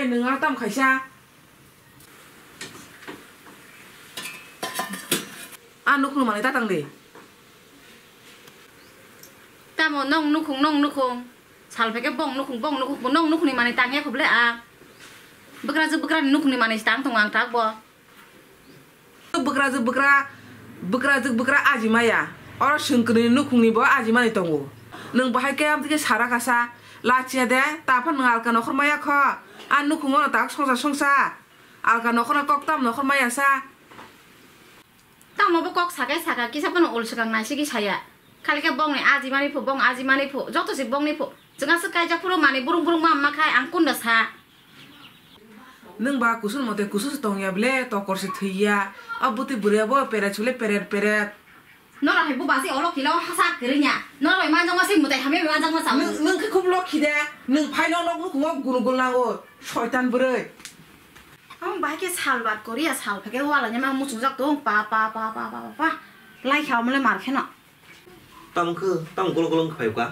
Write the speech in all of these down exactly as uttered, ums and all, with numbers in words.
Nwng ano tamo khaisa? A nukhung manwi ta tang di. Tamo nong nukhung, nong nukhung. Sal phai khe bong nukhung, bong nukhung, nong nukhungni manwi tang ya kho ble a. Bwkrajwk bwkrani nukhungni manwi tang tongo ang tak bo. Bwkrajwk bwkra, bwkrajwk bwkra aji maya. Oro swngkwnwi nukhungni bo aji mani tongo. Nwng bahai khe amtwi khe sara kasa. Lachiya de, ta phano nwng alka nokhor maya kho. A nukhungo no tak songsa songsa. Alka nokhorno kok tam nokhor maya sa. Tamo bo kok sakai saka kisa phano ul swkang naisigi saya. Khali khe bongni aji mani phu, bong aji mani phu, joto se bongni phu. Chwng aswk kaijak phuru mani burung burung ma ma khai ang kunda sa. Nwng ba kusun mote kusun se tongya ble, tokor se thwiya. A bwtwi bwrwiya bo peret sule peret peret. Noro hai bo basi olo kila o hasa kwrwngya. Noro bai manjakma se mwtai hamya bai manjakma chao. Nwng, nwng khe khub lokhi de. Nwng phaino nok nukhungo gunu gul nango. Soitan bwrwi. Ang bai khe sal bat koriya sal phai khe wala nyama muchungjak tong pa pa pa pa pa pa pa. Lai kha omole mar kheno. Tamo khe, tamo golo golo wngkha phaio ka?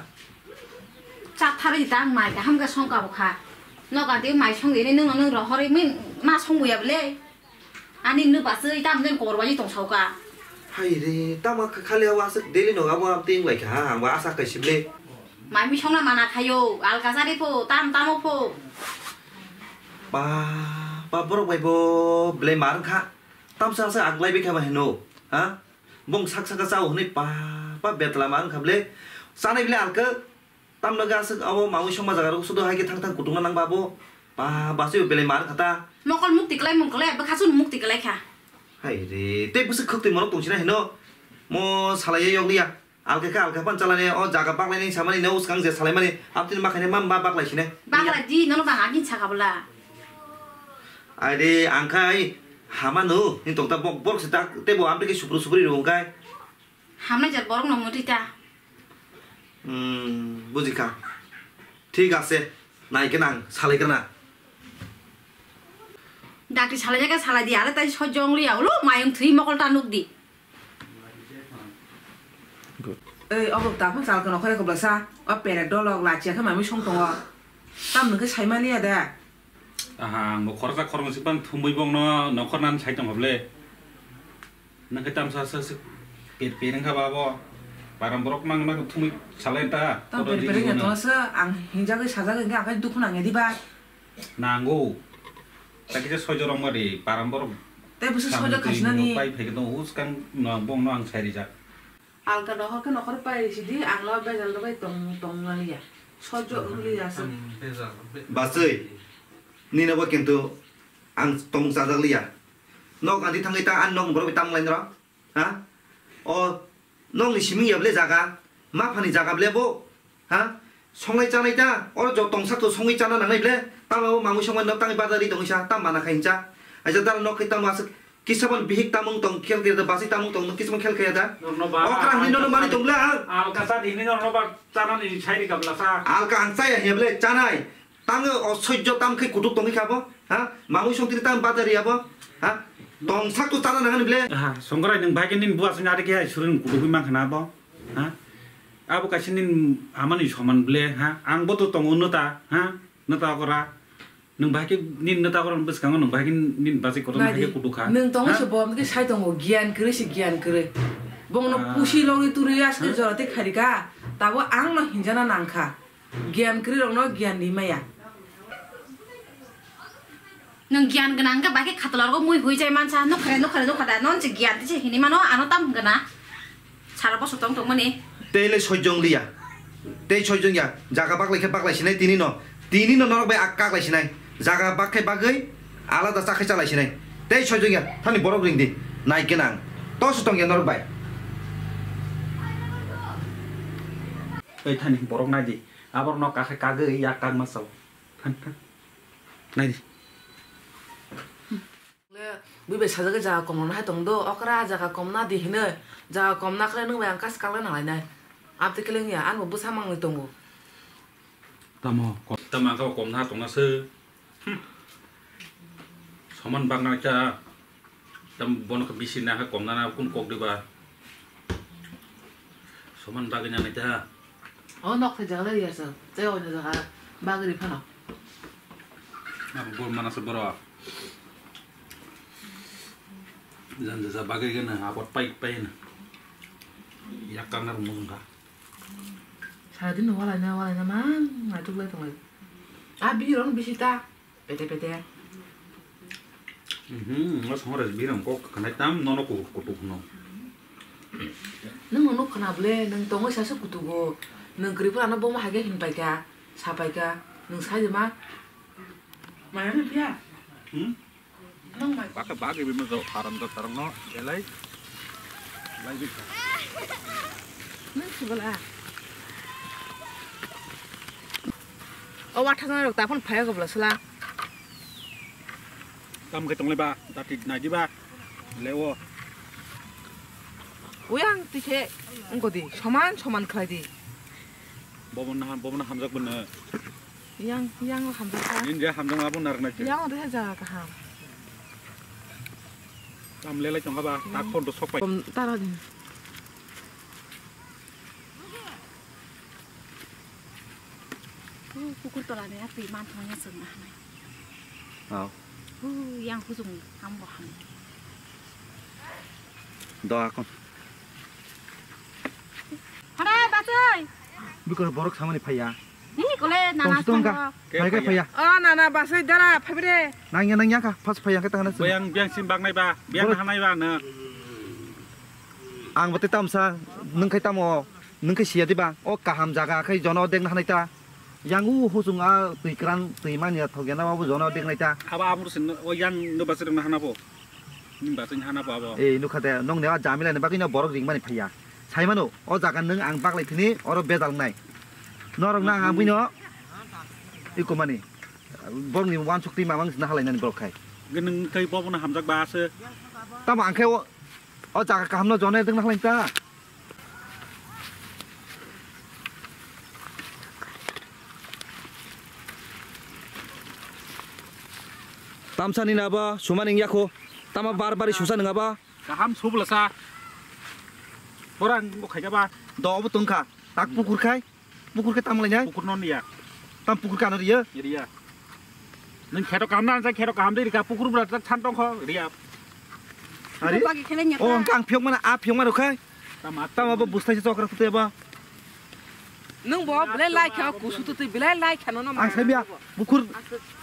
Chatharwi ta ang mai kaham khe songka bo kha. Noka tei mai songdi ni nwng nwng rohorwi mui ma songbuya bwle. Ani nwng bachwi tamo jani kobor bai tong sao ka. Hai re, tamo kha khali abo aswk daily no abo abo tei wng lai kha ha, ang bo asa kai si bwle. Mai mi songna mana khaio, alka chari pho, tam tamo pho. Pa, pa borok bai bo bwle mar wngkha. Tamsa sa aglai bikha ma hino, ha? Bong sak saka chao hwnwi pa, pa betla ma wngkha ble. Chanai ble alka. Tamno ga aswk abo mawi songma jaga rok sudo hai khe thang thang kutung na nang ba bo. Pa, basi belai ma wngkha ta. Mokol mukti kwlai mung kwlai, bwkha chun mukti kwlai kha. Hai re, tei bwswk khwk twi monok tong sina hino. Mo salai yok liya. Alka khe alka pan chalani o jaga baklai nai samani no uskang je salai mani. Aptini ma khaine mam ba baklai sine. Baklai di, nono bang agin saka bwla. Aide, ang khai hamano, ni tongta bok-, borok se tak, tebo amtwi khe supru supri rw wngkai. Hamnai jar borok no mwtwi ta. Hmm, bujikha. Thik ase, nai khe nang, salai khe na. Dakti salai jakha salai di, are tai sojong liya, ulo mayung thwi mokol ta nuk di. Ei, obo ta phang chal khe nokhore kobla sa, o pere dolok lachiya khe mami song tongo. Tam nung khe sai maliya de. Aha, ang bo khoroksa khoroknwi sipang thumwi bongno nokhornan sai tongkha ble. Nang khe tamsa sa se per per wngkha ba bo. Param borok mang mang thumwi salai ta. Tam per per wngya tongsa ang hinjagwi sajagwi hwnkhe akai dukhu nangya diba. Nango. Ta kisa sojo rong mari param borok. Tei bwswk sojo khasinani. Pai phai khe tongo uskang no bongno ang sai rijak. Alka nohor khe nokhor pai sidi, ang lo bejal rwbai tong, tong maliya. Sojo wng liya se. Bachwi, nini bo kintu ang tong chajak liya. Nok anti thangwi ta, ang nok borok bai tang lai nro? Ha? O, nokni siming ya ble jaga, ma phani jaga ble bo? Ha? Songlai chanai ta, oro jo tongsa to songwi chana nangnai ble? Tamo mamwi songmani nok tangwi bazar ri tongwi sa, tam mana khai hincha. Aisa dara nok khai tamo aswk Kisaban bihik tamung tong, khel khe da, basi tamung tong, kisaban khel khe da. Norno ba, okra hini nono mani tong bla. Alka sa hini norno ba, chanani sai ri kabla sa. Alka ang chaya hiya ble, chanai. Tango o sojjo tam khe kutuk tongwi khabo. Ha? Mamui songtiri tam badari abo. Ha? Tong sak tu chana nangani ble. Ha, songkrai nwng bai khe nini buwa songni ari khe hai surun kutuk wi mankha na bo. Ha? Abo kaisa nini amani soman ble, ha? Ang bo to tongo nota, ha? Nota okra. Nwng bahai khe nini neta borok bwskango nwng bahai khe nini bachai kotor Nadi, hai khe kutuk kha. Nwng tongwi Ha? se bo, amtwi sai tongo, giyan kwrwi se giyan kwrwi. Bongno Ah. pusi logwi turwi aske Ha? jora tei kharika, tabo ang no hinjana nangkha. Giyan kwrwi rokno giyan rimaya. Nwng giyan gwnang khe bahai khe khatla rogo mui hui chai mansa, nukhare, nukhare, nukhare, non se giyan tise hini mano, ano tam gana. Sara bosor tong tongmani. Tei le sojong liya. Tei sojong ya. Jaga baklai khe baklai sinai tini no. Tini no norok bai ak kaklai sinai. Jaga bak khe bagwi alada cha khe chalai sinai. Tei sojong ya. Thani borok ring di. Nai gwnang. Tosu tong ya norok bai. Tei thani borok nai di. Aborok no kakhe kagwi yak kak ma sao. Nai di. Le, bui bai sajagwi jaga kom rwna hai tong do, okra jaga kom na di hinwi, jaga kom na khlai nwng bai ang kas kal nang lainai. Abtwi kile wngya, ano bwsa mangwi tongo. Tamo, ko-, tamo ang khe kom na tong na se. Hmm. Soman bak na cha, tam bono khe bisi na khe kom na na kun kok diba. Soman bagwi nanai ta. O nok thai jaga le yasa, tei o jaga bagri phano. Abo gol mana se borok. Jan jasa bagwi gana abot pai pai na. Yak karna rung mung kha. Sara din walai na walai na mang na tuk lai tong lai. A bi rong bisi ta. Pete pete. Mhm, mas hore bi rong kok kanai tam nono ku kutuk no. Nung nuk khana ble, nung tongwi sasa kutugo. Nung kri pura no bomo hage hin paika, sa paika, nung sa jema. Maya ni pia. Hmm? Nang mai. Baka bagi bima jo haram jo tarang no, elai. Lai bika. Nang sibala. O watha jana rok tapon phaya ko bla sala. Tam ke tongle ba, dati nai di ba. Lewo. Uyang tike ngko di, soman soman khlai di. Bobo na, bobo na hamjak bene. Yang, yang hamjak kha. Nin je hamjak abo narwk nai. Yang ode ja kaham. Tam lelai tongkha ba, tak phone to sok pai. Kom tara din. Pukur tola ni atwi man thong yang sung na hanai. Oh. Yang hujung ham bo ham. Do akon. Hara, bachai. Bikor borok samani phaiya. Ni kole nana. Tong sitong ka. Phai ka phaiya. Oh, nana, bachai dara, phabre. Nangya, nangya ka, pas phaiya ka tangana. Biang, biang sim bang nai ba, biang hanai ba na. Ang bate tamsa, nung khai tamo, nung khai siya diba. O kaham jaga khai jono deng hanai ta. Yang u hujung a twi kran, twi manya thok yana babu jono deng nai ta. Aba amur sin, o yang no bachai deng hana bo. Nim bachai hana bo abo. Eh, nukha de, nong ne o jamila ni bagwi no borok ring mani phaiya. Sai mano, o jaga nung ang baklai thini, oro bejal nai. Norok na ang abui no, iko mani. Borok ni wansuk twi mamang na halai nani borok khai. Nung kai bobo na hamjak ba ase. Tamo ang khai o, o jaga kaham no jono deng na halai ta. Tamsani na ba, sumani yakho. Tama bar bari susa nang ba. Kaham subla sa. Borang bo khaja ba. Do obo tongkha. Tak pukur khai. Pukur khe tamo lainai? Pukur non ya. Tam pukur kano riya? Riya. Nang kheto kaham na, nang kheto kaham de rika pukur bra tak chan tong kho riya. Ari? Bagi khele nyata. Oh, ang phiyok mana, a phiyok mana khai? Tama. Tama bo bustai se chokra tute ba. Nang bo belai lai kha, kusu tute belai lai kha no no. Ang sai biya, pukur,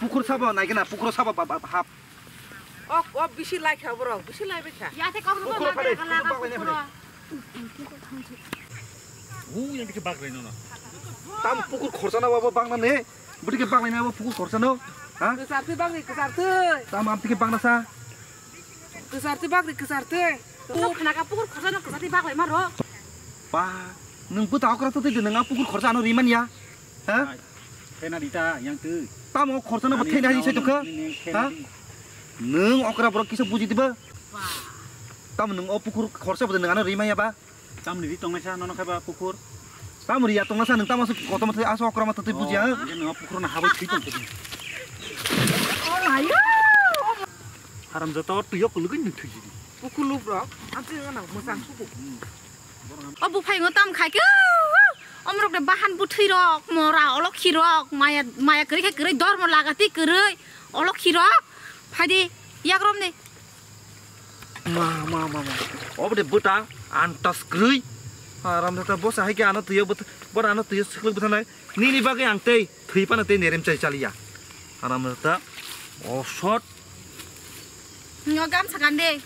pukur sabo nai gana, pukur sabo ba, ba, hap. Ok, ok, bisi lai kha borok, bisi lai bai kha. Ya te kok no. Pukur ba phale, bai kala pukur ba phale, pukur. Phale. Hu, yang dikhe bak rai no na. Tam pukur khorsa na babo bang na ne. Budi ke bak lai na babo pukur khorsa no. Ha? Kesar tui bak ri, kesar tui. Tam am tike bang na sa. Kesar tui bak ri, kesar tui. Pukur khana ka pukur khorsa no, kesar tui bak lai ma ro. Pa, nung puta okra tui de nung a pukur khorsa no riman ya. Ha? Ai, khena dita yang tu. Tamo khorsa no bo khena di sai tongkha. Ha? Nung okra borok kisa buji diba? Tamo nung o pukur khorsa bo nung ano rimaya ba? Tamo ni ri tongnai sa nono khaiba pukur. Tamo ri ya tongna sa nung tamo su kotom thai aso okra ma thai buji ya. Nung pukur na habai thai tong. Oh my god. Haram jata tu yok lugin ni thai. Pukur lu bro. Anti na musang suku. O buphai ngo tam khai khe, omrok de bahan bwthwi rok, mora, olokhi rok, maya, maya kwrwi khe kwrwi, dormo lagati kwrwi, olokhi rok, phaidi, yak romni. Ma, ma, ma, ma. Obo de bwta, antas kwrwi. Haram jata bosa hai khe ano twiyo bwth-, bora ano twiyo swklik bwthanai. Nini bagwi ang tei thwi phano tei nerem chai chaliya. Haram jata, osot. Ngo gamsa gande.